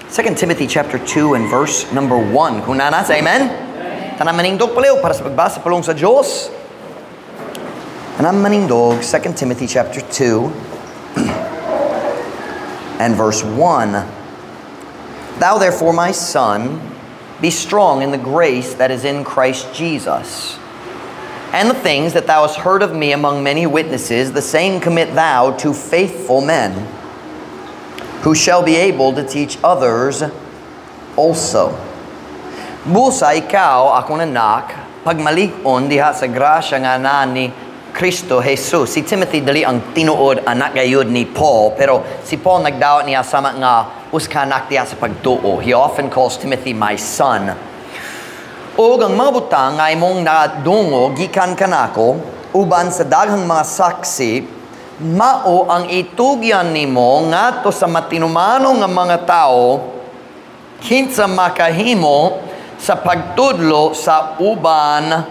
2 Timothy chapter 2 and verse number 1. Kung naa na, say amen. Tanan manindog palihog para sa pagbasa pulong sa Diyos. Tanan manindog, 2 Timothy chapter 2 and verse 1. Thou therefore, my son, be strong in the grace that is in Christ Jesus. And the things that thou hast heard of me among many witnesses, the same commit thou to faithful men, who shall be able to teach others also. Busa ikaw, akong anak, pagmalig-on diha sa grasya nga naa ni Kristo Jesus. Si Timothy dili ang tinuod anak gayud ni Paul, pero si Paul nagdawat niya sama nga usa ka anak diha sa pagtuo. He often calls Timothy my son. Og ang mga butang nga imong nadungog gikan kanako uban sa daghang mga saksi, mao ang itugyan nimo ngadto sa matinumano nga mga tao kinsa makahimo sa pagtudlo sa uban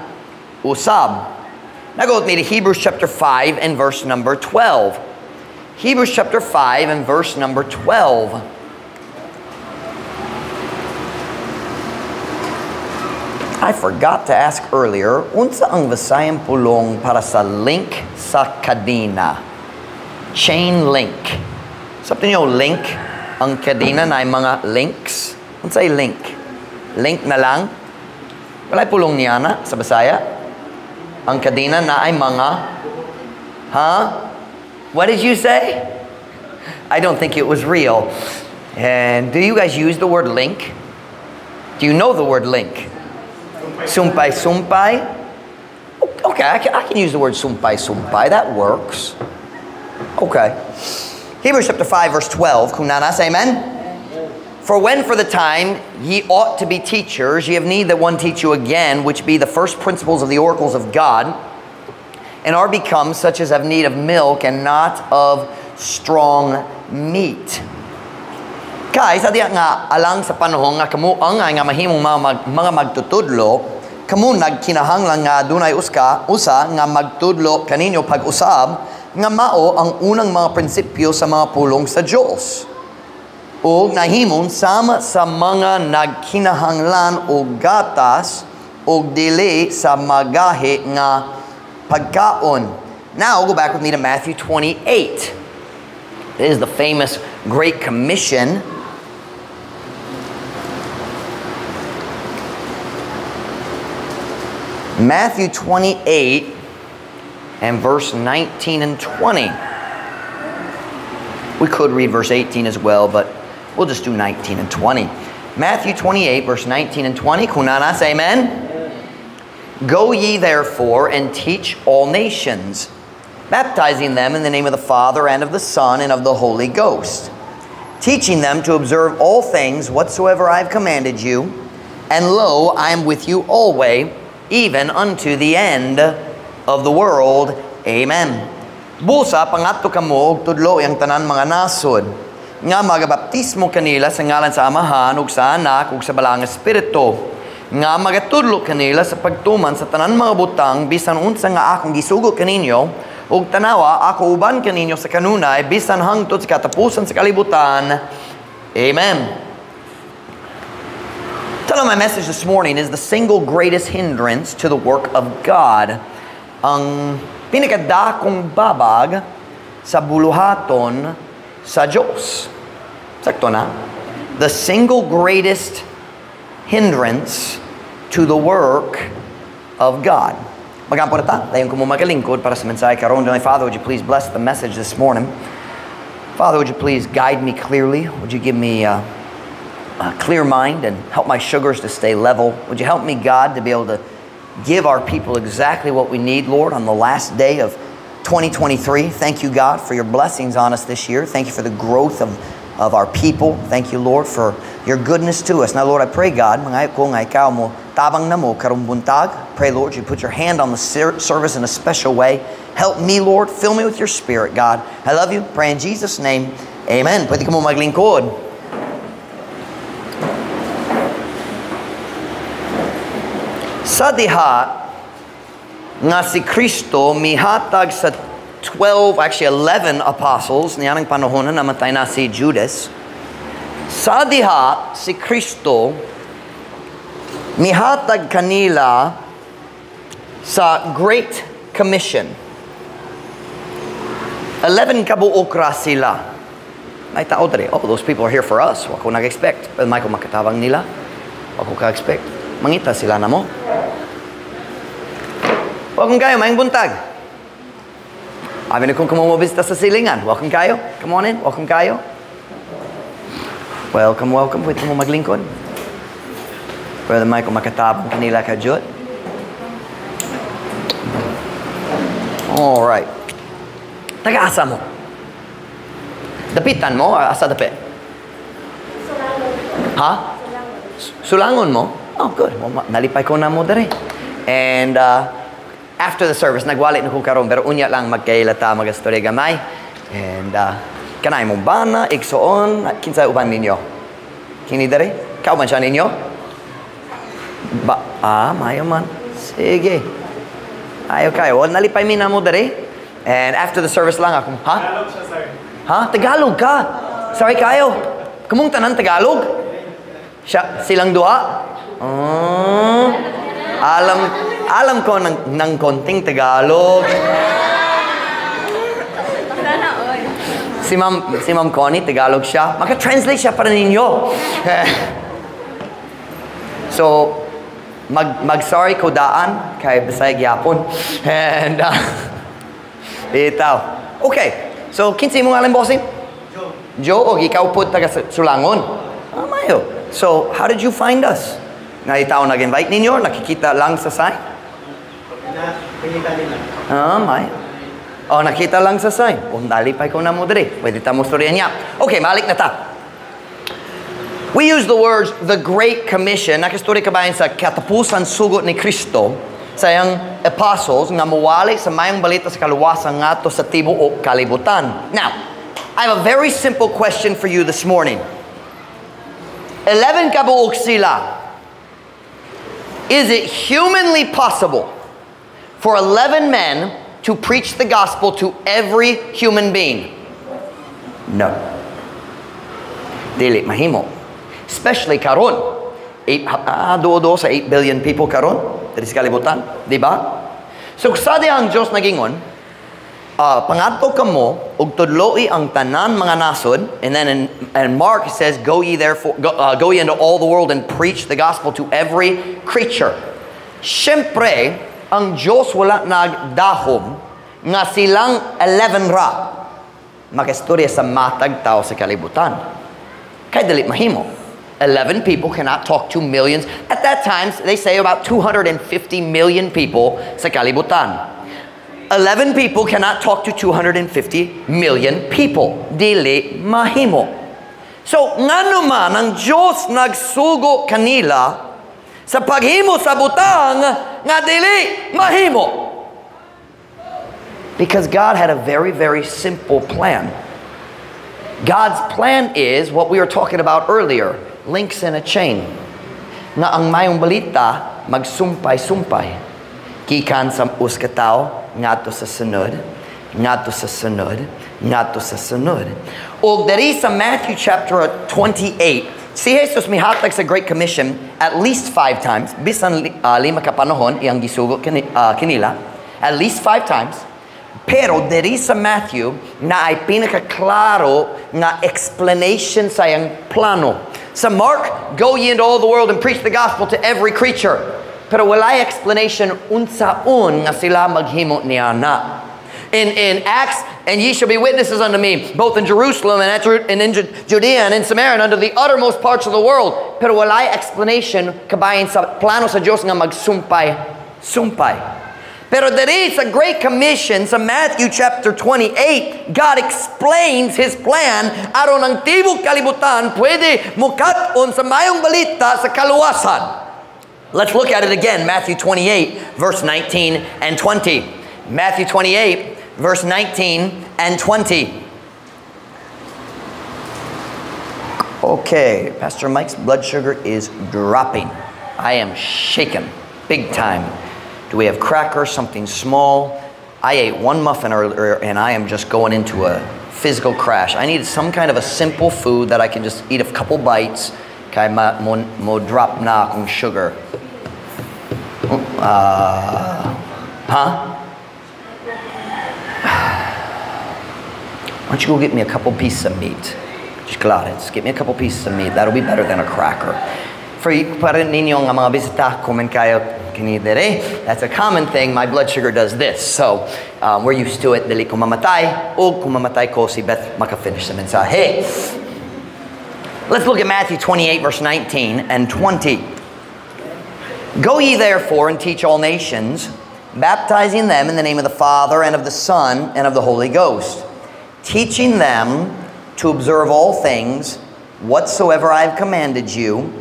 usab. Now go with me to Hebrews chapter 5 and verse number 12. Hebrews chapter 5 and verse number 12. I forgot to ask earlier, unsa ang Visayan pulong para sa link sa kadena? Chain link. Something yung link, ang kadena na mga links. Unsay link? Link na lang? Wala'y pulong niya na sa Bisaya? Ang kadena na ay mga... Huh? What did you say? I don't think it was real. And do you guys use the word link? Do you know the word link? Sumpay, sumpay? Okay, I can use the word sumpay, sumpay. That works. Okay. Hebrews chapter 5, verse 12. Kung naa na, say amen. For when for the time ye ought to be teachers, ye have need that one teach you again, which be the first principles of the oracles of God, and are become such as have need of milk and not of strong meat. Kay, sa diya nga alang sa panahon nga kamo ang nga mahimong mga magtutudlo, kamo nagkinahanglan nga dunay usa nga magtudlo kaninyo pag-usab nga mao ang unang mga prinsipyo sa mga pulong sa Dios. Og nahimon sama sa mga nagkinahanglan og gatas og dili sa magahi nga pagkaon. Now go back with me to Matthew 28. It is the famous Great Commission. Matthew 28 and verse 19 and 20. We could read verse 18 as well, but we'll just do 19 and 20. Matthew 28, verse 19 and 20. Kung naa na, say amen. Go ye therefore and teach all nations, baptizing them in the name of the Father and of the Son and of the Holy Ghost, teaching them to observe all things whatsoever I have commanded you. And lo, I am with you always, even unto the end of the world. Amen. Busa, pangadto kamo og tudlo ang tanan mga nasod, nga magabaptismo kanila sa ngalan sa Amahan ug sa Anak ug sa Balaang Espiritu, nga magatudlo kanila sa pagtuman sa tanan mga butang bisan unsa nga akong gisugo kaninyo, ug tanawa ako uban kaninyo sa kanunay bisan hangtod sa katapusan sa kalibutan. Amen. Title of my message this morning is the single greatest hindrance to the work of God. Ang pinakadakong babag sa buluhaton sa Diyos. Sakto na? The single greatest hindrance to the work of God. Magampo na ta. Dayon ko mo magalingkod para sa mensahe karon. Heavenly Father, would you please bless the message this morning? Father, would you please guide me clearly? Would you give me a clear mind and help my sugars to stay level? Would you help me, God, to be able to give our people exactly what we need, Lord, on the last day of 2023. Thank you, God, for your blessings on us this year. Thank you for the growth of our people. Thank you, Lord, for your goodness to us. Now, Lord, I pray, God, mangayo ko nga ikaw mo tabang namo karong buntag. Pray, Lord, you put your hand on the service in a special way. Help me, Lord. Fill me with your spirit, God. I love you. Pray in Jesus' name. Amen. Pwede ka mo maglingkod. Sa diha nga si Kristo mihatag sa 12, actually 11 apostles, niyanang panahon na namatay na si Judas. Sa diha si Kristo mihatag kanila sa Great Commission. 11 kabuok ra sila. May tao diri. Oh, those people are here for us. Wa ko nag-expect. Pero may ko makatabang nila. Wa ko ka-expect. Mangita sila namo. Welcome kayo, maayong buntag. Abi na kung kamo bisita sa silingan. Welcome kayo. Come on in. Welcome kayo. Welcome, welcome. Pwede mo maglingkod. Pwede may ko makatabang kanila kadyot. All right. Taga-asa mo? Dapitan mo? Asa dapit? Ha? Sulangon mo? Oh, good. Well, nalipay ko na mo dere. And after the service, nagwali na ko karon pero unya lang magkaila ta magastorya gamay. And kanay mong bana, igsoon, kinsa uban ninyo? Kini dere? Kauban siya ninyo? Ba, mayo man. Sige. Ayo kayo. Well, nalipay mi na mo dere. And after the service lang ako, ha? Tagalog siya, sir. Ha? Tagalog ka? Sorry kayo. Kamong tanan Tagalog? Siya, silang duha? Oh, alam ko ng konting Tagalog. Si Ma'am Connie, Tagalog siya. Maka-translate siya para ninyo. So, mag-sorry ko daan kay Bisaya gyapon. And, bitaw. Okay. So, kinsa imong ngalan, bossing? Joe. Joe, og ikaw po taga Sulangon. Ah, mayo. So, how did you find us? Na itaw nag-invite ninyo? Nakikita lang sa sign? Nakita nila. Ah, mayo. Oh, nakita lang sa sign. Oh, nalipay ko na mo diri. Pwede ta mo storya niya. Okay, malik na ta. We use the words the Great Commission. Nakistorya ka ba sa katapusan sugot ni Kristo sa iyang apostles nga muwali sa mayong balita sa kaluwasan ngadto sa tibuok kalibutan. Now, I have a very simple question for you this morning. 11 kabuok sila. Is it humanly possible for 11 men to preach the gospel to every human being? No. Dili mahimo. Especially karon. Eight, do sa 8 billion people karon diri sa kalibutan, di ba? So sa ang Dios nagingon, pangadto kamo ug tudloi ang tanan mga nasod, and then in Mark it says, go ye therefore, go ye into all the world and preach the gospel to every creature. Siyempre, ang Dios wala nagdahom nga silang 11 ra makistorya sa matag tao sa kalibutan. Kay dili mahimo. 11 people cannot talk to millions. At that time, they say about 250 million people sa kalibutan. 11 people cannot talk to 250 million people. Dili mahimo. So, ngano man ang Diyos nagsugo kanila sa paghimo sa butang nga dili mahimo? Because God had a very, very simple plan. God's plan is what we were talking about earlier, links in a chain. Nga ang mayong balita, magsumpay-sumpay. Gikan sa usa ka tawo, ngadto sa sunod, ngadto sa sunod, ngadto sa sunod. Og diri sa Matthew chapter 28, si Jesus mihatag sa Great Commission at least 5 times, bisan 5 ka panahon iyang gisugo kanila, at least 5 times. Pero diri sa Matthew na ay pinakaklaro nga explanation sa iyang plano. Sa Mark, go ye into all the world and preach the gospel to every creature. Pero walay explanation unsaon nga sila maghimo niya na. In Acts, and ye shall be witnesses unto me, both in Jerusalem and in Judea and in Samaria and unto the uttermost parts of the world. Pero walay explanation kabahin sa plano sa Dios nga magsumpay-sumpay. Pero there is a Great Commission sa Matthew chapter 28. God explains His plan aron ang tibok kalibutan pwede mukat-on sa mayong balita sa kaluwasan. Let's look at it again. Matthew 28, verse 19 and 20. Matthew 28, verse 19 and 20. Okay, Pastor Mike's blood sugar is dropping. I am shaken, big time. Do we have crackers, something small? I ate one muffin earlier and I am just going into a physical crash. I need some kind of a simple food that I can just eat a couple bites kay mo drop na akong sugar. Huh? Why don't you go get me a couple pieces of meat? Just Clarence, get me a couple pieces of meat. That'll be better than a cracker. For para ninyo nga mga bisita, kumen kayo kini dere. That's a common thing. My blood sugar does this. So, we're used to it. Dili ko mamatay. O kung mamatay ko, si Beth maka-finish sa mensahe. Let's look at Matthew 28, verse 19 and 20. Go ye therefore and teach all nations, baptizing them in the name of the Father and of the Son and of the Holy Ghost, teaching them to observe all things whatsoever I have commanded you.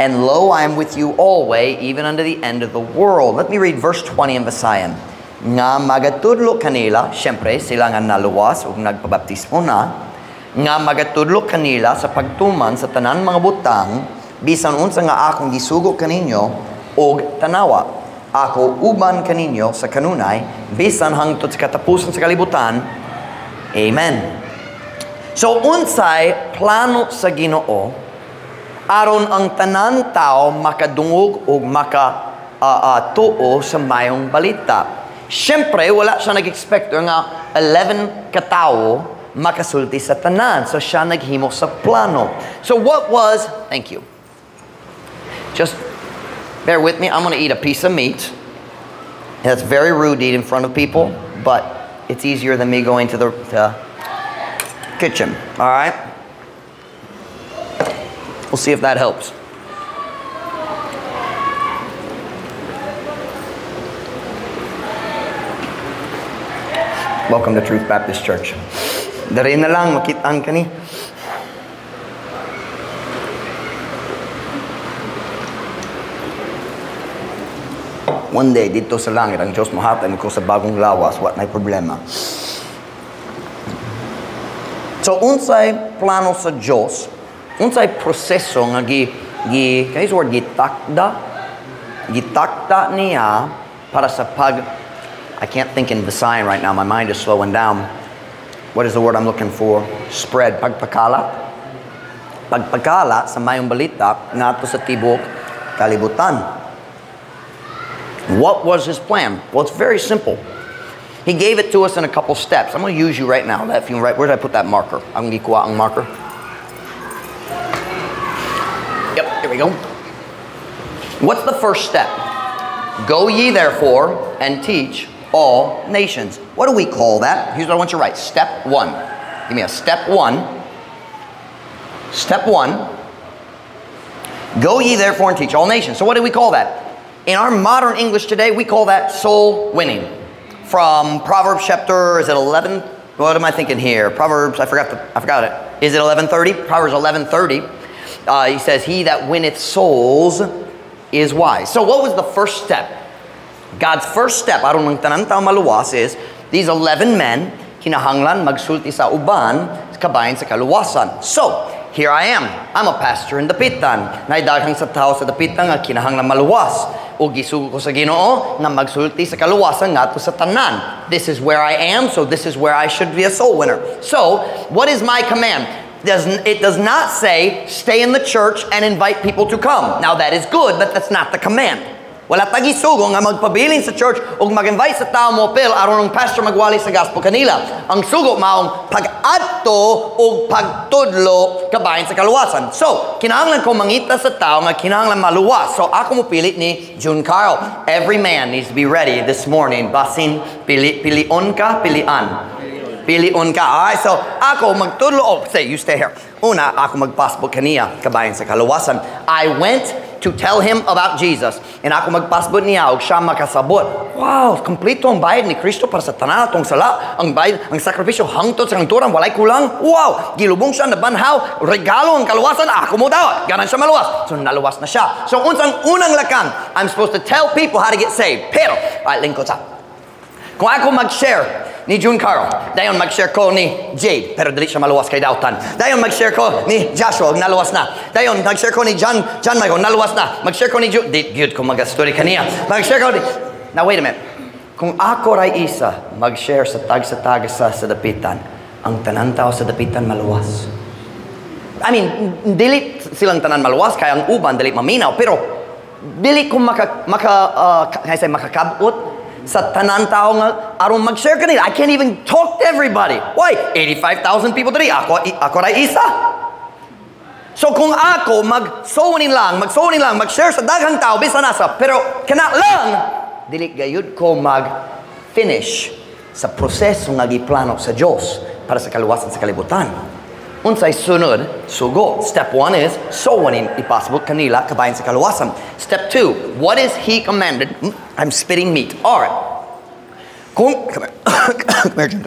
And lo, I am with you always, even unto the end of the world. Let me read verse 20 in Visayan. Nga magatudlo kanila, syempre sila nga naluwas ug nagpabaptismo na, nga magatudlo kanila sa pagtuman sa tanan mga butang, bisan unsa nga akong gisugo kaninyo og tanawa. Ako uban kaninyo sa kanunay, bisan hangtod sa katapusan sa kalibutan. Amen. So unsay plano sa Ginoo aron ang tanan tao makadungog og maka tuo sa mayong balita? Siyempre, wala siya nag-expect nga 11 katao makasulti sa tanan. So siya naghimo sa plano. So what was, thank you. Just bear with me. I'm gonna eat a piece of meat. That's very rude to eat in front of people, but it's easier than me going to the kitchen, all right? We'll see if that helps. Welcome to Truth Baptist Church. Dari na lang, makitaan ka ni. One day, dito sa langit, ang Diyos mohatag ko sa bagong lawas, what may problema. So, unsay plano sa Diyos, unsay proseso nga gi can I use the word gitakda? Gitakda niya para sa pag, I can't think in Visayan right now, my mind is slowing down. What is the word I'm looking for? Spread, pagpakalat. Pagpakalat sa mayong balita ngadto sa tibuok kalibutan. What was his plan? Well, it's very simple. He gave it to us in a couple steps. I'm going to use you right now. If you write, where did I put that marker? I'm going to gikuha ang marker. Yep, here we go. What's the first step? Go ye therefore and teach all nations. What do we call that? Here's what I want you to write. Step one. Give me a step one. Step one. Go ye therefore and teach all nations. So what do we call that? In our modern English today, we call that soul winning. From Proverbs chapter, is it 11? What am I thinking here? Proverbs, I forgot it. Is it 11:30? Proverbs 11:30. He says, he that winneth souls is wise. So what was the first step? God's first step, aron ng tanan tao maluwas, is these 11 men, kinahanglan magsulti sa uban, kabahin sa kaluwasan. So, here I am. I'm a pastor in Dapitan. Naidaghang sa tao sa Dapitan nga kinahanglan maluwas. O gisugo ko sa Ginoo nga magsulti sa kaluwasan ngadto sa tanan. This is where I am, so this is where I should be a soul winner. So, what is my command? It does not say, stay in the church and invite people to come. Now that is good, but that's not the command. Wala tagisugo nga magpabilin sa church ug mag-invite sa tao mo apil aron ang pastor magwali sa gospel kanila. Ang sugo maong pag-adto ug pagtudlo kabahin sa kaluwasan. So, kinahanglan ko mangita sa tao nga kinahanglan maluwas. So, ako mo pilit ni June Carl. Every man needs to be ready this morning. Basin, pilion ka, pilian. Pilion ka. Alright, so ako magtudlo. Oh, say, you stay here. Una, ako magpasbot kaniya kabahin sa kaluwasan. I went to tell him about Jesus. And ako magpasbot niya, og siya makasabot. Wow, kompleto ang bayad ni Kristo para sa tanan atong sala. Ang bayad, ang sakripisyo hangtod sa kangturan, walay kulang. Wow, gilubong siya, nabanhaw, regalo ang kaluwasan, ako mo dawat. Ganan siya maluwas. So naluwas na siya. So unsang unang lakang, I'm supposed to tell people how to get saved. Pero, alright, lingkod sa. Kung ako mag-share ni June Carl, dayon mag-share ko ni Jade, pero dili siya maluwas kay dautan. Dayon mag-share ko ni Joshua, naluwas na. Dayon mag-share ko ni John Michael, naluwas na. Mag-share ko ni Jude, di gyud ko mag-story kaniya. Mag-share ko ni... Now wait a minute. Kung ako ray isa mag-share sa tag sa dapitan, Ang tanan tao sa dapitan maluwas. I mean, dili silang tanan maluwas kay ang uban dili maminaw, pero dili ko maka maka kay say makakabot sa tanan tao nga aron mag-share kanila. I can't even talk to everybody. Why? 85,000 people diri. Ako ra isa. So kung ako mag-sow lang, mag-share sa daghang tao bisan asa, pero kana lang dili gayud ko mag-finish sa proseso nga giplano sa Dios para sa kaluwasan sa kalibutan. Unsay sunod? Sugo. Step one is sowanin, ipasabot kanila kabahin sa kaluwasan. Step two, what is he commanded? I'm spitting meat. All right. Kung, come here. Come here, Jim.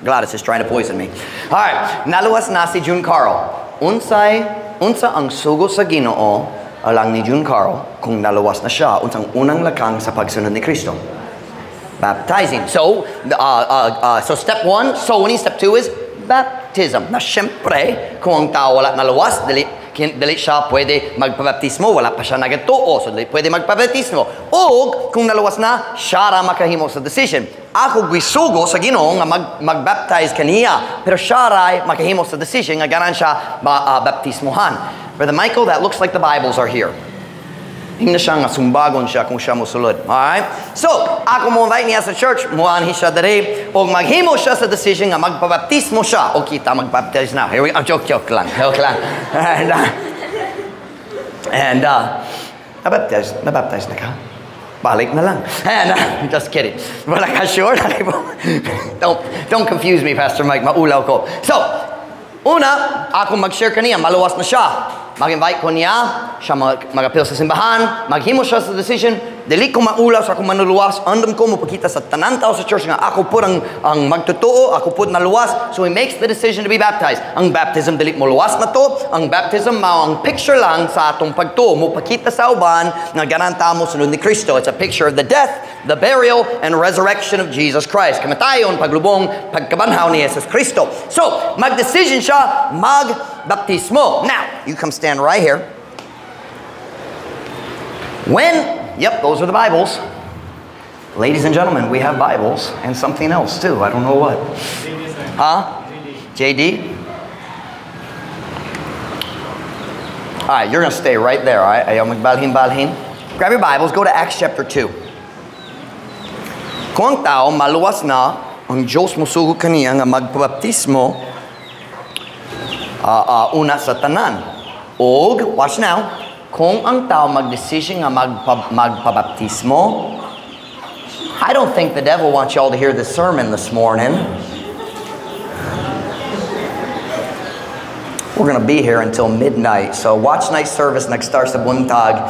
Gladys is trying to poison me. All right. Naluwas na si June Carl. Unsa ang sugo sa Ginoo alang ni June Carl kung naluwas na siya? Unsang unang lakang sa pagsunod ni Kristo? Baptizing. So step one, sowing. Step two is baptism. Na syempre, kung ang tao wala naluwas, dili siya pwede magpabaptismo, wala pa siya nagatuo, so dili pwede magpabaptismo. O kung naluwas na, siya ra makahimo sa decision. Ako gisugo sa Ginoo nga mag-baptize kaniya, pero siya ra makahimo sa decision nga ganahan siya baptismohan. Brother Michael, that looks like the Bibles are here. Ingna siya nga sumbagon siya kung siya mosulod. Alright? So, ako mo invite niya sa church, muanhi siya diri, og maghimo siya sa decision nga magpabaptismo siya. O kita magbaptize na. Here we go. Joke, joke lang. Joke lang. And nabaptize na ka? Balik na lang. And just kidding. Wala ka sure? Don't confuse me, Pastor Mike. Maulaw ko. So, una, ako mag-share kaniya, maluwas na siya. Mag-invite ko niya, siya mag-apil sa simbahan, maghimo siya sa decision, dili ko maulaw sa akong manuluwas, andam ko mopakita sa tanan tao sa church nga ako pud ang magtotoo, ako pud naluwas. So he makes the decision to be baptized. Ang baptism dili mo luwas na to, ang baptism mao ang picture lang sa atong pagtuo, mopakita sa uban nga ganahan ta mo sunod ni Kristo. It's a picture of the death, the burial, and resurrection of Jesus Christ. Kamatayon, paglubong, pagkabanhaw ni Jesus Kristo. So, mag-decision siya, magbaptismo. Now, you come stand right here. Yep, those are the Bibles. Ladies and gentlemen, we have Bibles and something else too. I don't know what. Huh? JD? All right, you're going to stay right there, all right? Ayaw magbalhin-balhin. Grab your Bibles, go to Acts chapter 2. Kung ang tao maluwas na, ang Diyos mosugo kaniya nga magpabaptismo una sa tanan. Og, watch now, kung ang tao magdesisyon nga magpabaptismo, I don't think the devil wants you all to hear this sermon this morning. We're going to be here until midnight, so watch night service next start sa buntag.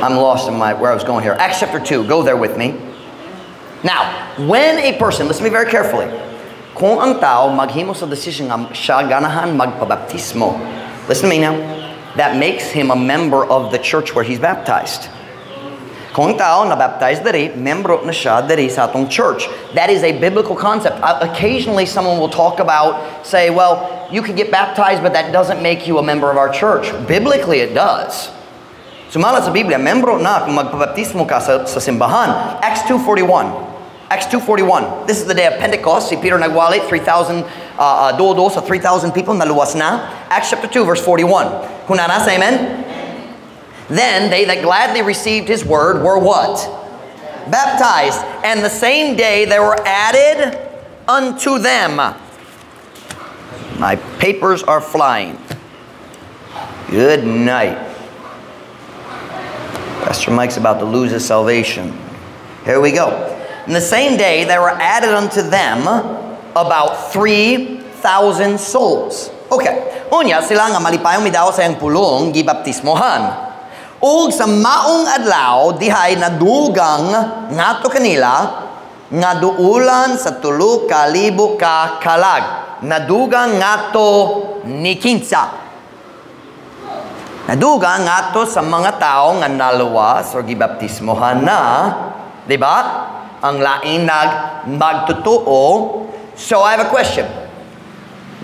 I'm lost in my where I was going here. Acts chapter 2, go there with me. Now, when a person, listen to me very carefully, kung ang tao maghimo sa decision nga siya ganahan magpabaptismo, listen to me now, that makes him a member of the church where he's baptized. Kung ang tao na-baptize diri, membro na siya diri sa atong church. That is a biblical concept. Occasionally, someone will talk about, say, well, you could get baptized, but that doesn't make you a member of our church. Biblically, it does. Sumala sa Biblia, membro na kung magpabaptismo ka sa simbahan. Acts 2:41. Acts 2:41. This is the day of Pentecost. Si Peter nagwali, 3,000, duo sa 3,000 people, naluwas na. Acts chapter 2, verse 41. Kung nanas, amen? Then they that gladly received his word were what? Baptized. And the same day there were added unto them. My papers are flying. Good night. Pastor Mike's about to lose his salvation. Here we go. In the same day there were added unto them about 3,000 souls. Okay. Unya, sila nga malipayong midaw sa iyang pulong gibaptismohan. Ug sa maong adlaw dihay nadugang ngadto kanila nga duulan sa 3,000 ka kalag. Nadugang ngadto ni kinsa. Nadugang ngadto sa mga tao nga naluwas o gibaptismohan na, di ba? Ang lain nag magtotoo. So I have a question.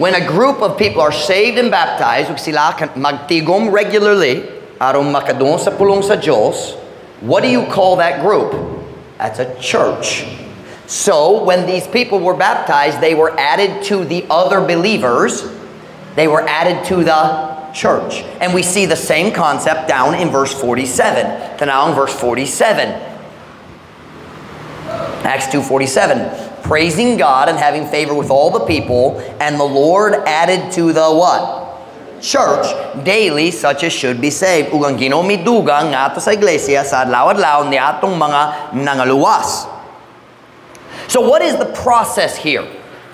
When a group of people are saved and baptized, ug sila magtigom regularly, Aron makadungog sa pulong sa Diyos, what do you call that group? That's a church. So, when these people were baptized, they were added to the other believers. They were added to the church. And we see the same concept down in verse 47. Tanaw ang verse 47. Acts 2:47. Praising God and having favor with all the people, and the Lord added to the what? Church daily such as should be saved. Ug ang Ginoo midugang ngadto sa iglesia sa adlaw-adlaw niadtong mga nangaluwas. So what is the process here?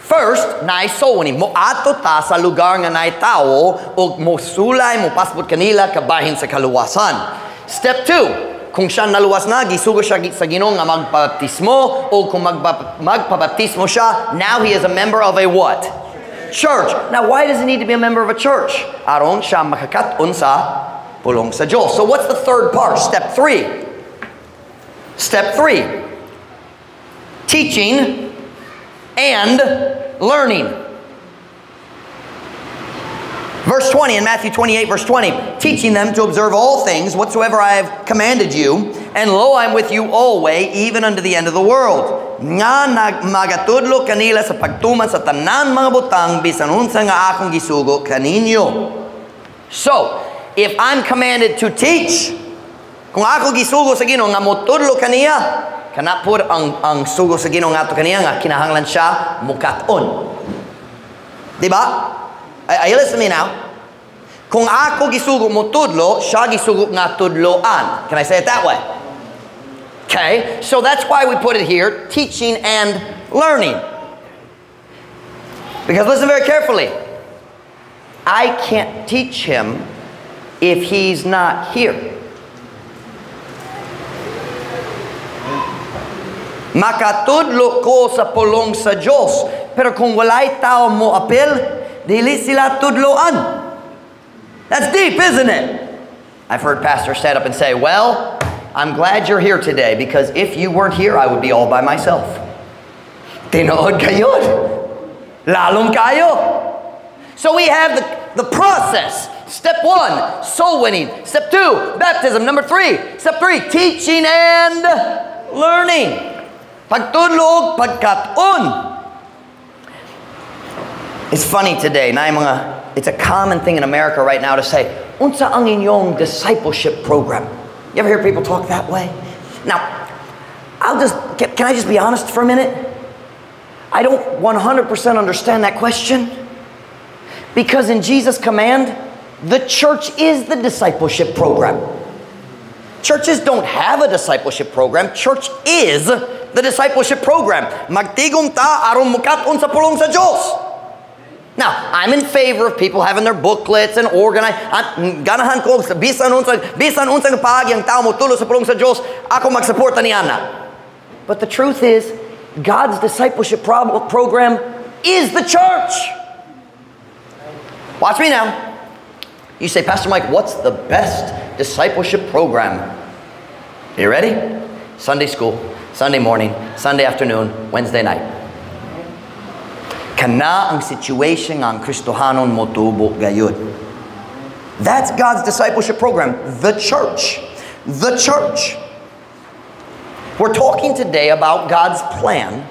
First, naay soul winning. Moadto ta sa lugar nga naay tao ug mosulay, mopasabot kanila kabahin sa kaluwasan. Step 2, kung siya naluwas na, gisugo siya sa Ginoo nga magpabaptismo, o kung magpabaptismo siya, now he is a member of a what? Church. Now, why does he need to be a member of a church? Aron siya makakat-on sa pulong sa Diyos. So what's the third part? Step 3. Step 3. Teaching and learning. Verse 20 in Matthew 28, verse 20, teaching them to observe all things whatsoever I have commanded you, and lo, I am with you always, even unto the end of the world. Nga magatudlo kanila sa pagtuman sa tanan mga butang, bisan unsa nga akong gisugo kaninyo. So, if I'm commanded to teach, kung ako gisugo sa Ginoo nga motudlo kaniya, kana pud ang sugo sa Ginoo ngadto kaniya nga kinahanglan siya mukat-on. Di ba? Are you listening to me now? Kung ako gisugo mo tudlo, siya gisugo nga tudloan. Can I say it that way? Okay, so that's why we put it here, teaching and learning. Because listen very carefully. I can't teach him if he's not here. Makatudlo ko sa pulong sa Diyos, pero kung walay tao mo apil, dili sila tudloan. That's deep, isn't it? I've heard pastors stand up and say, well, I'm glad you're here today because if you weren't here, I would be all by myself. Tinuod kayo. Lalong kayo. So we have the process. Step 1, soul winning. Step 2, baptism. Number 3, step 3, teaching and learning. Pagtudlo, pagkat-on. It's funny today, it's a common thing in America right now to say, unsa ang inyong discipleship program? You ever hear people talk that way? Now, can I just be honest for a minute? I don't 100% understand that question. Because in Jesus' command, the church is the discipleship program. Churches don't have a discipleship program. Church is the discipleship program. Magtigom ta aron mukat-on sa pulong sa Diyos. Now, I'm in favor of people having their booklets and organize. Ganahan ko, bisan unsang paagi ang tao motulo sa pulong sa Diyos, ako magsuporta ni ana. But the truth is, God's discipleship program is the church. Watch me now. You say, Pastor Mike, what's the best discipleship program? You ready? Sunday school, Sunday morning, Sunday afternoon, Wednesday night. Kana ang situation ang Kristohanon motubo gayud. That's God's discipleship program, the church. The church. We're talking today about God's plan.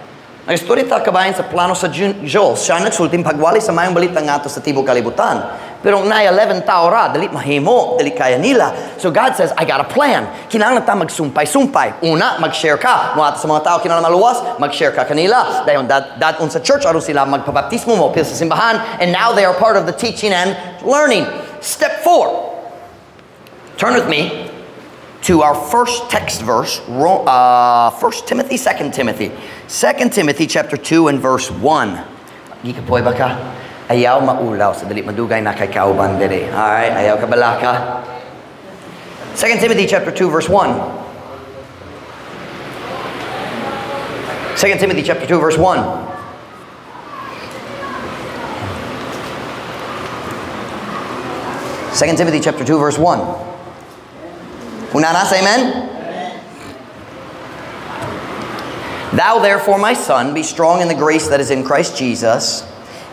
Nag-istorya ta kabahin sa plano sa Diyos. Siya nagsulting pagwali sa mayong balita ngadto sa tibok kalibutan. Pero naay 11 tao ra, dili mahimo, dili kaya nila. So God says, I got a plan. Kinahanglan ta magsumpay-sumpay. Una, mag-share ka. Moadto sa mga tao kinahanglan maluwas, mag-share ka kanila. Dayon dadon sa church aron sila magpabaptismo mo sa simbahan. And now they are part of the teaching and learning. Step 4. Turn with me to our first text verse, 1 Timothy, 2 Timothy. 2 Timothy chapter 2 and verse 1. Gikapoy ba ka? Ayaw maulaw sa dali madugay na kay kauban diri. All right, ayaw kabalaka. 2 Timothy chapter 2 verse 1. 2 Timothy chapter 2 verse 1. 2 Timothy chapter 2 verse 1. Unanas, amen? Amen? Thou therefore, my son, be strong in the grace that is in Christ Jesus,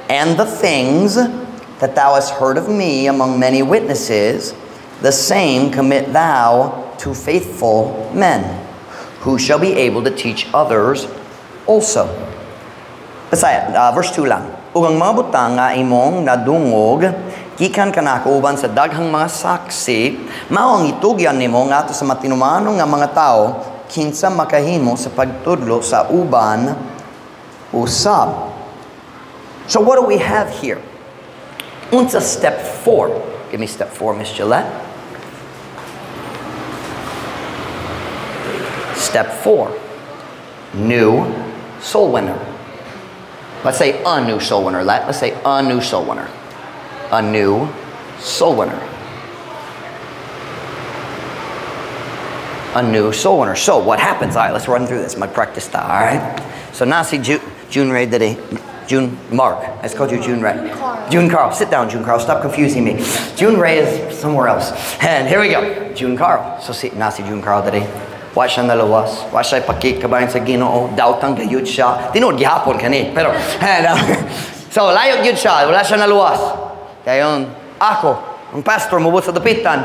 and the things that thou hast heard of me among many witnesses, the same commit thou to faithful men, who shall be able to teach others also. Bisaya, verse 2 lang. Ug ang mga butang nga imong nadungog, gikan kanako uban sa daghang mga saksi, mao ang itugyan nimo ngadto sa matinumanon nga mga tawo, kinsa makahimo sa pagtudlo sa uban usab. So what do we have here? Unsa step 4? Give me step 4, Miss Gillette. Step 4, new soul winner. Let's say a new soul winner. Let's say a new soul winner. A new soul winner. A new soul winner. So what happens? All right, let's run through this. Mag-practice ta, all right? So nasi June Ray today. June Mark. I just called you June Ray. June Carl. June Carl. Sit down, June Carl. Stop confusing me. June Ray is somewhere else. And here we go. June Carl. So si nasi June Carl today. Wa siya naluwas. Wa siya pakikabayan sa Ginoo. Daotang gayud siya. Tinuod gihapon kani. Pero, and, so layo gyud siya. Wala siya naluwas. Kayon, ako, ang pastor, mubot sa dapitan.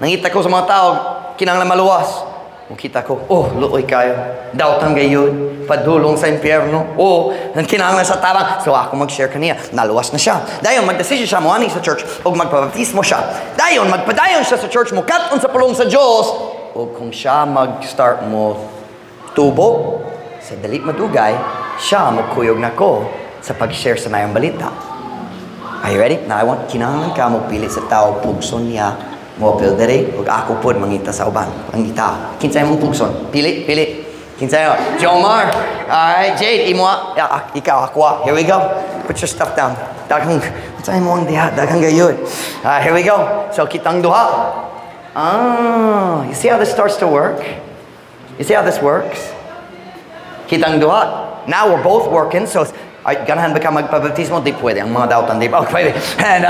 Nangita ko sa mga tao, kinahanglan maluwas. Mukita ko, oh, luoy kayo. Daotang gayud. Padulong sa impyerno. Oh, ang kinahanglan sa tabang. So ako mag-share kaniya. Naluwas na siya. Dayon, mag-decision siya moani sa church ug magpabaptismo siya. Dayon, magpadayon siya sa church, mukat-on sa pulong sa Dios. O kung siya mag-start mo tubo, sa dali madugay, siya mukuyog na ko sa pag-share sa mayong balita. Are you ready? Now, I want kinahanglan ka mo pili sa tao, pugson niya, mo apil dere, ug ako pod mangita sa uban. Mangita. Kinsay mong pugson? Pili, pili. Kinsay mo? Jomar. All right, Jade, imo, ikaw, ako. Here we go. Put your stuff down. Daghang, kinsay mo ang diha? Daghang gayud. All right, here we go. So, kitang duha. Ah, you see how this starts to work? You see how this works? Kitang duha. Now we're both working, so ay, ganahan ba ka magpabaptismo? Di pwede. Ang mga dautan, di ba? Oh, pwede. And,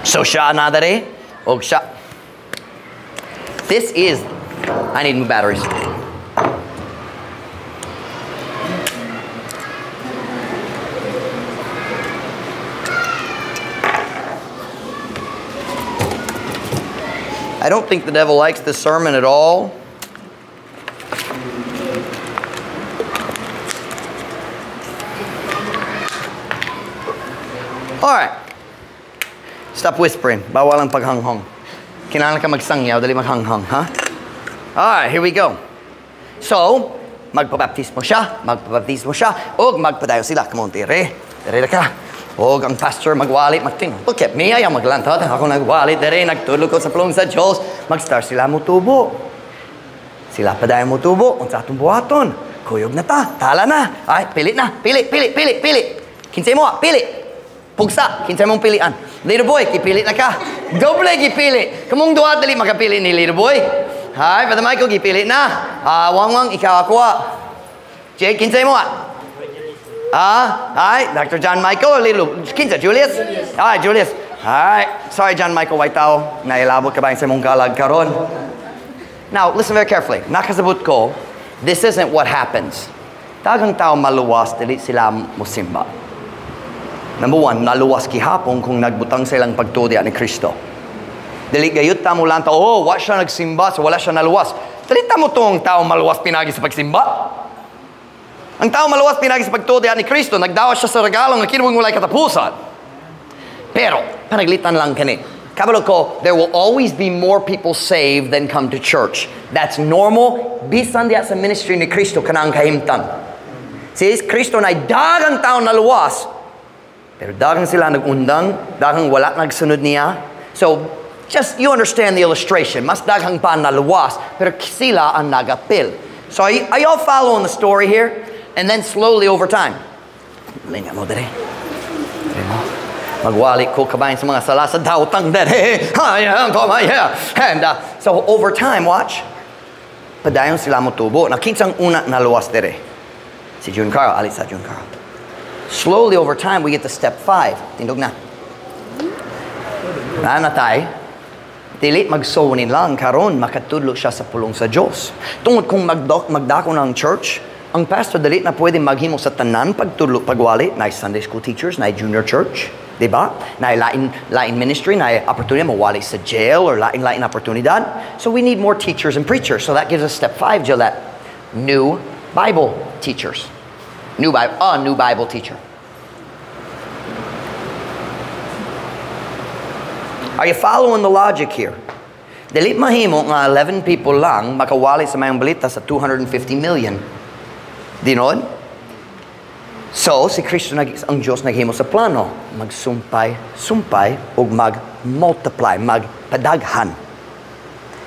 so siya na dere, og siya. This is, I need new batteries. I don't think the devil likes this sermon at all. All right. Stop whispering. Bawal ang paghanghong. Kinahanglan ka magsangyaw, dali maghanghong, ha? All right, here we go. So, magpabaptismo siya, ug magpadayo sila. Come on, tere. Tere ka. Og ang pastor magwali, magting. Look at me, ayaw maglantad. Ako nagwali, tere, nagtulog ko sa pulong sa Diyos. Mag-start sila mutubo. Sila padayon mutubo. Unsa atong buhaton? Kuyog na ta, tala na. Ay, pili na, pili, pili, pili, pili. Kinsay mo, pili. Pugsa, kinsay mong pilian. Little boy, gipili na ka. Doble gipili. Kamong duha dali makapili ni little boy. Hi, Brother Michael, gipili na. Wangwang, ikaw ako. Jake, kinsay mo. Hi, Dr. John Michael, little, kinsa, Julius? All right, Julius. All right. Sorry, John Michael, white tao. Nailabot ka ba sa mong galag karon? Now, listen very carefully. Nakasabot ko, this isn't what happens. Daghang tao maluwas, dili sila musimba. Number one, naluwas gihapon kung nagbutang sa ilang pagtuo ni Kristo. Dili gayud ta mo lang ta, oh, wa siya nagsimba, so wala siya naluwas. Dili ta mo tong tao maluwas pinagi sa pagsimba. Ang tao maluwas pinagi sa pagtuo ni Kristo, nagdawa siya sa regalo nga kinabuhing walay katapusan. Pero, panaglitan lang kani. Kabalo ko, there will always be more people saved than come to church. That's normal. Bisan diya sa ministry ni Kristo kanang kahimtang. Si Kristo na daghang tao naluwas, pero daghang sila nagundang, daghang wala nagsunod niya. So, just you understand the illustration. Mas daghang pa naluwas, pero sila ang nagapil. So, are y'all following the story here? And then slowly over time, linya mo dere. Dere mo. Magwali ko kabayan sa mga sala sa daotang dere. And so over time, watch. Padayon sila mo tubo. Nakinsang una naluwas dere. Si June Carl, alit sa June Carl. Slowly over time, we get to step 5. Tindog na. Nanatay. Dili magsownin lang karon makatudlo siya sa pulong sa Dios. Tungod kung magdako ng church, ang pastor dili na pwede maghimo sa tanan pagtudlo pagwali, na Sunday school teachers, na junior church, Diba? Na lain lain ministry, na oportunidad mawali sa jail or lain lain oportunidad. So we need more teachers and preachers. So that gives us step 5, Gillette. New Bible teachers. A new Bible teacher. Are you following the logic here? Dili mahimo nga 11 people lang makawali sa mayong balita sa 250 million. Dinod? So, si Kristo, ang Diyos naghimo sa plano. Magsumpay, sumpay, ug mag-multiply, magpadaghan.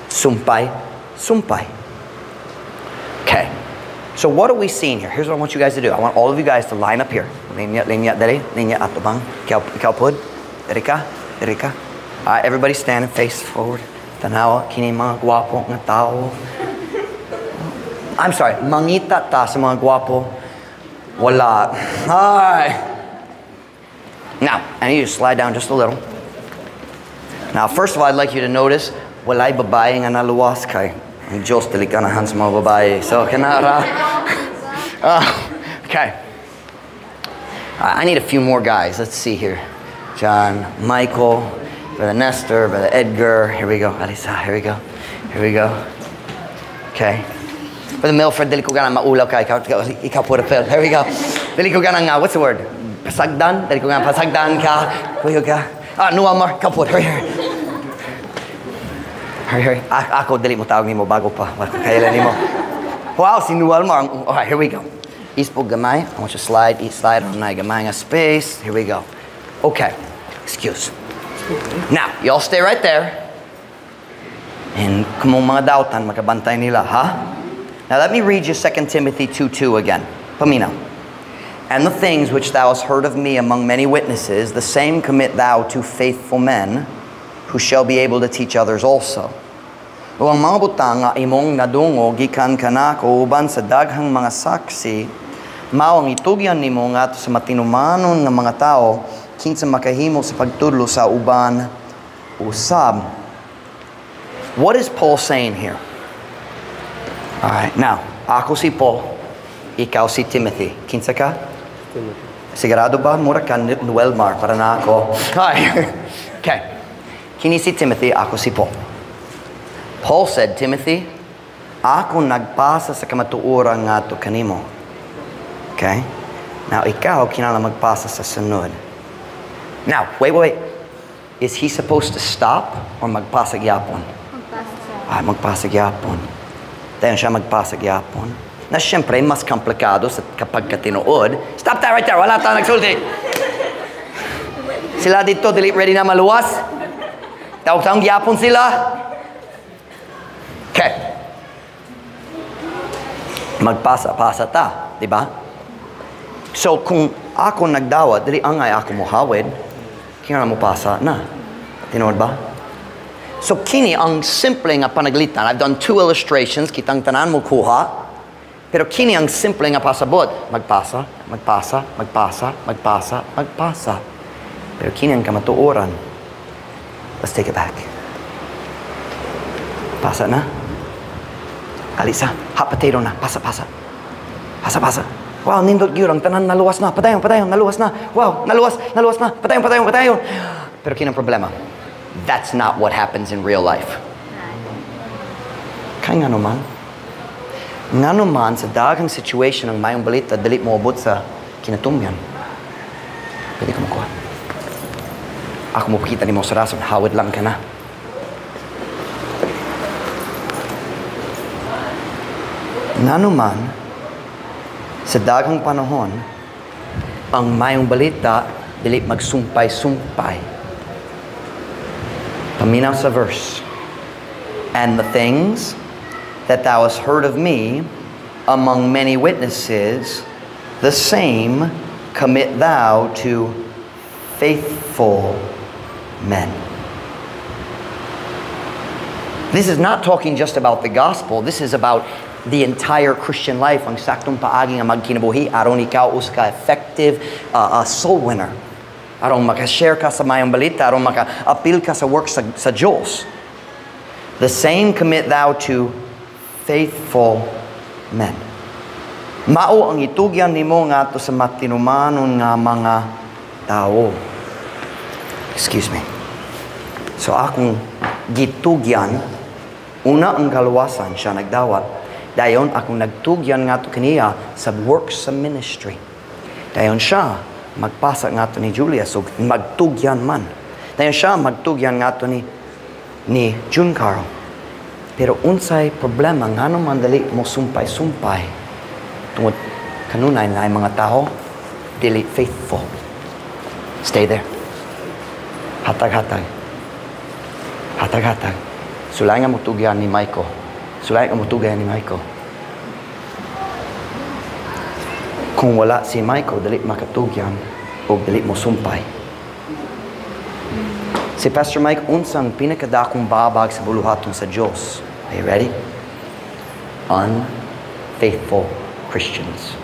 Sumpay, sumpay. Okay. So what are we seeing here? Here's what I want you guys to do. I want all of you guys to line up here. Linya, linya, dali, linya, atubang. Ikaw pod. Dali ka, dali ka. All right, everybody stand and face forward. Tanawa, kini mga gwapo nga tao. I'm sorry, mangita ta sa mga gwapo. Wala. All right. Now, I need you to slide down just a little. Now, first of all, I'd like you to notice, walay babae nga naluwas kay. Ang Diyos, dili ka nahan sa mga babae. So, kanara. Okay. I need a few more guys. Let's see here. John, Michael, Brother Nestor, Brother Edgar. Here we go. Alisa, here we go. Here we go. Okay. Brother Milford, dili ko ganang maulaw ka. Ikaw puro pel. Here we go. Dili ko ganang, what's the word? Pasagdan? Dili ko ganang pasagdan ka. Kuyo ka. Ah, Noel Mar, ikaw po. Hurry, hurry. Hurry, hurry. Ako, dili mo tawag nimo bago pa. Kailan nimo. Wow, si Noel Mar. All right, here we go. Ispo gamay. I want you to slide, slide on na gamay nga space. Here we go. Okay. Excuse. Now, y'all stay right there. And kung mga dautan, makabantay nila, ha? Now, let me read you 2 Timothy 2:2 again. Paminaw. And the things which thou hast heard of me among many witnesses, the same commit thou to faithful men, who shall be able to teach others also. O ang mga butang nga imong nadungo gikan kanako uban sa daghang mga saksi, mao ang itugyan nimo ngadto sa matinumanon nga mga tawo, kinsa makahimo sa pagtudlo sa uban usab. What is Paul saying here? All right, now, ako si Paul, ikaw si Timothy. Kinsa ka? Timothy. Sigurado ba? Mura ka Noel Mar, para na ako. Hi. Okay. Kini si Timothy, ako si Paul. Paul said, Timothy, ako nagpasa sa kamatuoran ngadto kanimo. Okay? Now, ikaw, kinahanglan magpasa sa sunod. Now, wait, wait, wait. Is he supposed to stop or magpasa gyapon? Magpasa. Ah, magpasa gyapon. Dayon siya magpasa gyapon. Na siyempre, mas komplikado sa kapag katinuod. Stop that right there! Wala tayong nagsulti! Sila dito, dili ready na maluwas. Tawag-tawag gyapon sila. Okay. Magpasa-pasa ta, di ba? So, kung ako nagdawat, dili angay ako mohawid, kaya mo pasa na. Tinuod ba? So, kini ang simple nga panaglitan. I've done 2 illustrations, kitang tanan mo kuha. Pero kini ang simple nga pasabot. Magpasa, magpasa, magpasa, magpasa, magpasa. Pero kini ang kamatuoran. Let's take it back. Pasa na. Alisa, hot potato na. Pasa, pasa. Pasa, pasa. Wow, nindot gyud ang tanan naluwas na. Padayon, padayon, naluwas na. Wow, naluwas, naluwas na. Padayon, padayon, padayon. Pero kini ang problema. That's not what happens in real life. Kaya nga naman. Nga naman sa daghang situation ang mayong balita, dili mo abot sa kinatumyan. Pwede ka makuha. Ako mo pakita nimo sa rason, hawid lang ka na. Nga naman, sa daghang panahon, ang mayong balita, dili magsumpay-sumpay. Paminaw sa verse. And the things that thou hast heard of me among many witnesses, the same commit thou to faithful men. This is not talking just about the gospel. This is about the entire Christian life. Ang saktong paagi nga magkinabuhi, aron ikaw usa ka effective soul winner. Aron makashare ka sa mayong balita, aron maka-appeal ka sa work sa Diyos. The same commit thou to faithful men. Mao ang itugyan nimo ngadto sa matinumanon nga mga tao. Excuse me. So akong gitugyan, una ang kaluwasan siya nagdawat. Dayon akong nagtugyan ngadto kaniya sa works sa ministry. Dayon siya magpasa ngadto ni Julius ug magtugyan man. Dayon siya magtugyan ngadto ni June Carl. Pero unsay problema ngano man dali mo sumpay-sumpay? Tungod kanunay na mga tao dili faithful. Stay there. Hatag-hatag. Hatag-hatag. Sulay nga motugyan ni Michael. Sulay nga motugyan ni Michael. Kung wala si Michael, dili makatugyan o dili mo sumpay. Si Pastor Mike, unsang pinakadakong babag sa buluhaton sa Diyos? Are you ready? Unfaithful Christians.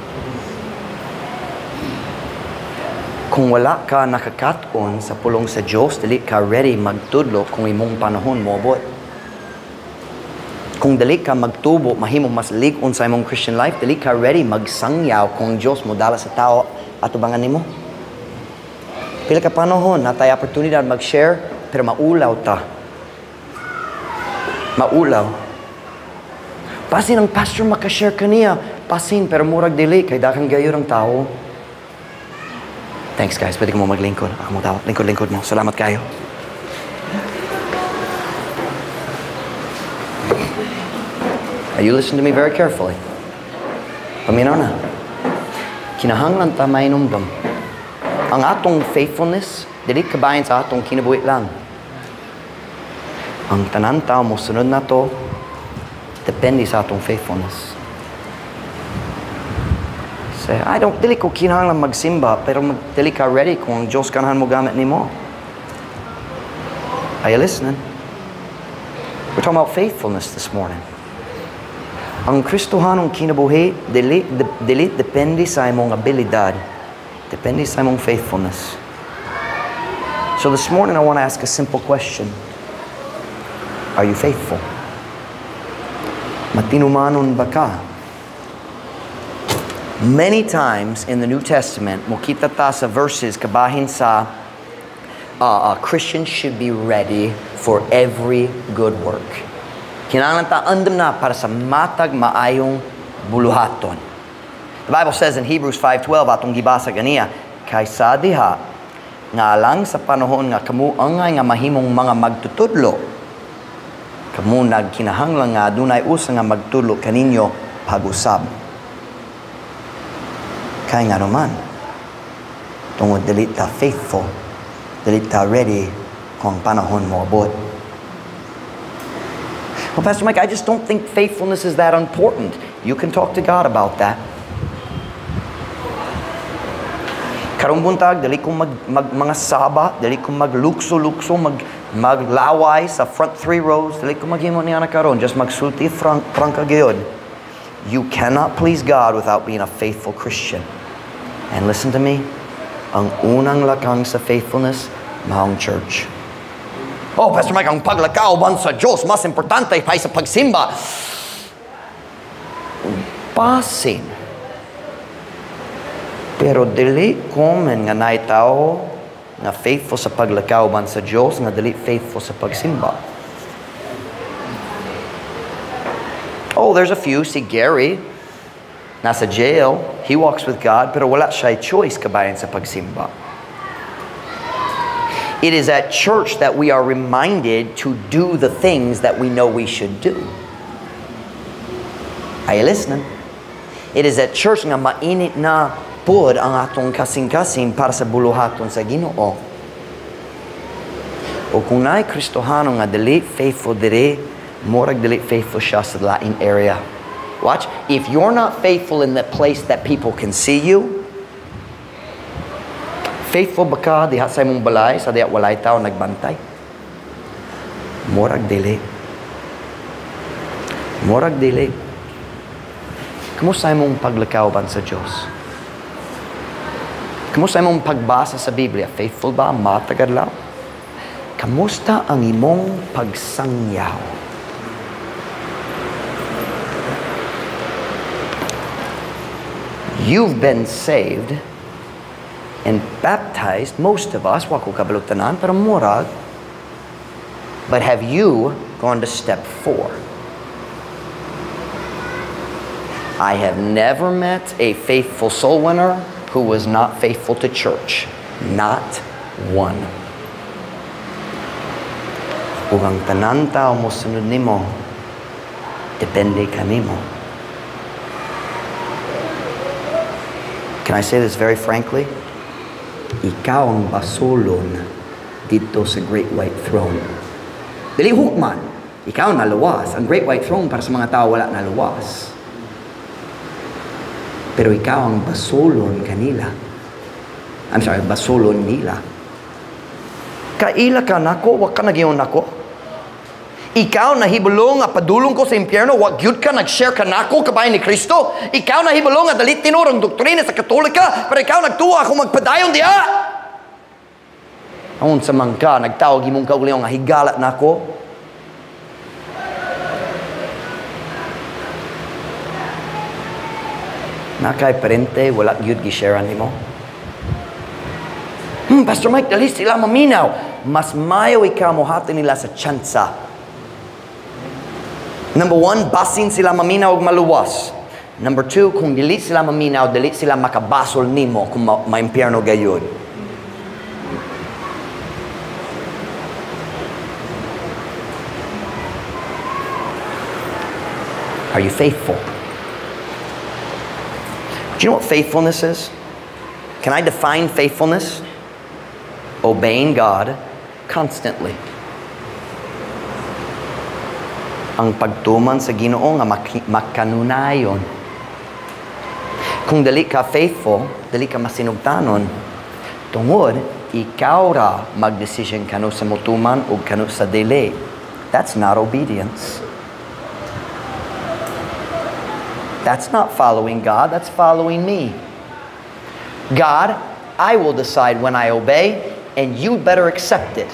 Kung wala ka nakakaton sa pulong sa Diyos, dili ka ready magtudlo kung imong panahon moabot. Kung dili ka magtubo, mahimo mas lig-on sa imong Christian life, dili ka ready magsangyaw kung Diyos mo dala sa tao atubangan nimo. Pila ka panahon natay oportunidad mag-share, pero maulaw ta. Maulaw. Basin ang pastor makashare kaniya, basin pero murag dili kay daghang gayon ang tao. Thanks guys, pwede ka mo maglingkod. Ako mo tawag. Lingkod-lingkod mo. Salamat kayo. Now you listen to me very carefully. Paminaw na. Kinahanglan ta mainumdum. Ang atong faithfulness, dili kabahin sa atong kinabuhi lang. Ang tanan tao mo sunod na to, depende sa atong faithfulness. Say, I don't, dili ko kinahanglan magsimba, pero dili ka ready kung ang Diyos kanahan mo gamit nimo. Are you listening? We're talking about faithfulness this morning. Ang Kristohanong kinabuhi, dili depende sa imong abilidad. Depende sa imong faithfulness. So this morning, I want to ask a simple question. Are you faithful? Matinumanon ba ka? Many times in the New Testament, mokita ta sa verses kabahin sa Christians should be ready for every good work. Kinahanglan ta andam na para sa matag maayong buluhaton. The Bible says in Hebrews 5:12, atong gibasa ganiya, kaysa diha nga alang sa panahon nga kamo angay nga mahimong mga magtutudlo, kamo nagkinahanglan nga adunay usa nga magtudlo kaninyo pag-usab. Kay nga naman, tungod dili ta faithful, dili ta ready kung panahon mo abot. Well, Pastor Mike, I just don't think faithfulness is that important. You can talk to God about that. Karong buntag, dili ko mga saba, dili ko maglukso-lukso, maglaway sa front three rows, dili ko maghimo niya na karon, just magsulti prangka gyud. You cannot please God without being a faithful Christian. And listen to me, ang unang lakang sa faithfulness, maong church. Oh, Pastor Mike, ang paglakaw ban sa Diyos, mas importante pa sa pagsimba. Basin. Pero dili common nga naay tao nga faithful sa paglakaw ban sa Diyos, nga dili faithful sa pagsimba. Oh, there's a few. Si Gary, nasa jail, he walks with God, pero wala siya choice kabayan sa pagsimba. It is at church that we are reminded to do the things that we know we should do. Are you listening? It is at church nga mainit na pod ang atong kasing-kasing para sa buluhaton sa Ginoo. O kung naay Kristohano nga dili faithful diri, murag dili faithful siya sa lain area. Watch, if you're not faithful in the place that people can see you, faithful ba ka diha sa imong balay, sa diha walay tao nagbantay? Murag dili. Murag dili. Kumusta imong paglakaw ban sa Dios? Kumusta imong pagbasa sa Biblia? Faithful ba? Matagad lang? Kamusta ang imong pagsangyaw? You've been saved. And baptized, most of us, wa ko kabalo tanan, pero murag. But have you gone to step 4? I have never met a faithful soul winner who was not faithful to church. Not one. Ug ang tanan tao mosunod nimo, depende kanimo. Can I say this very frankly? Ikaw ang basolon dito sa Great White Throne. Dili hukman, ikaw naluwas. Ang Great White Throne para sa mga tao wala naluwas. Pero ikaw ang basolon kanila. I'm sorry, basolon nila. Kaila ka nako, wa ka nagyon nako. Ikaw nahibulong nga padulong ko sa impyerno, wa gyud ka nag-share ka nako kabahin ni Kristo. Ikaw nahibulong nga dali tinuod ang doktrina sa Katolika, pero ikaw nagtuwa ako magpadayon diha. Aon sa man ka, nagtawag imong kaugalingon nga higala nako. Nakay parente, wala gyud gi-share nimo. Pastor Mike, dali sila maminaw. Mas mayo ikaw mohatag nila sa tsansa. Number 1, basin sila maminaw og maluwas. Number 2, kung dili sila maminaw, dili sila makabasol nimo kung maimpyerno gayud. Are you faithful? Do you know what faithfulness is? Can I define faithfulness? Obeying God constantly. Ang pagtuman sa Ginoo nga makanunayon. Kung dali ka faithful, dali ka masinugtanon. Tungod, ikaw ra magdesisyon kanu sa motuman o kanu sa dili. That's not obedience. That's not following God, that's following me. God, I will decide when I obey, and you better accept it.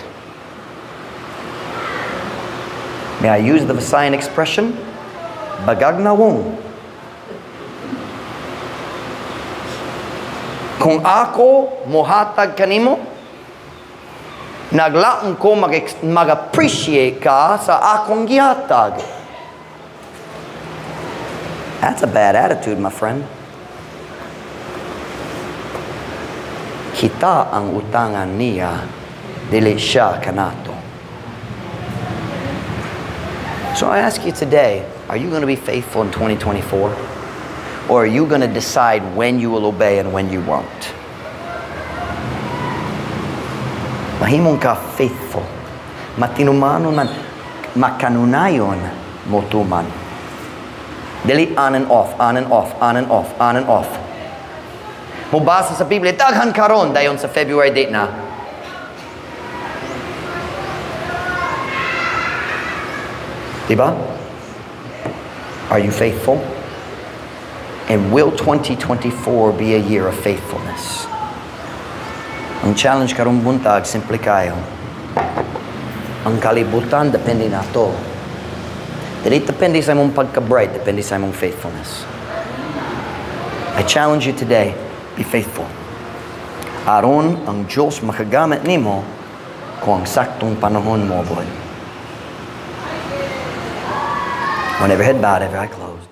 May I use the Visayan expression? Bagag na wong. Kung ako mohatag kanimo, naglaon ko mag-appreciate ka sa akong gihatag. That's a bad attitude, my friend. Kita ang utangan niya, dili siya kanato. So I ask you today, are you going to be faithful in 2024? Or are you going to decide when you will obey and when you won't? Mahimong ka faithful. Matinumanon man, makanunayon mo tuman. Dili on and off, on and off, on and off, on and off. Mubasa sa Biblia, daghan karon dayon sa February date na. Diba? Are you faithful? And will 2024 be a year of faithfulness? Ang challenge karong buntag, simple kayo. Ang kalibutan, depende na to. Dili depende sa imong pagka-bright, depende sa imong faithfulness. I challenge you today, be faithful. Aron ang Diyos makagamit nimo kung ang saktong panahon mo, boy. When every head bowed, every eye closed.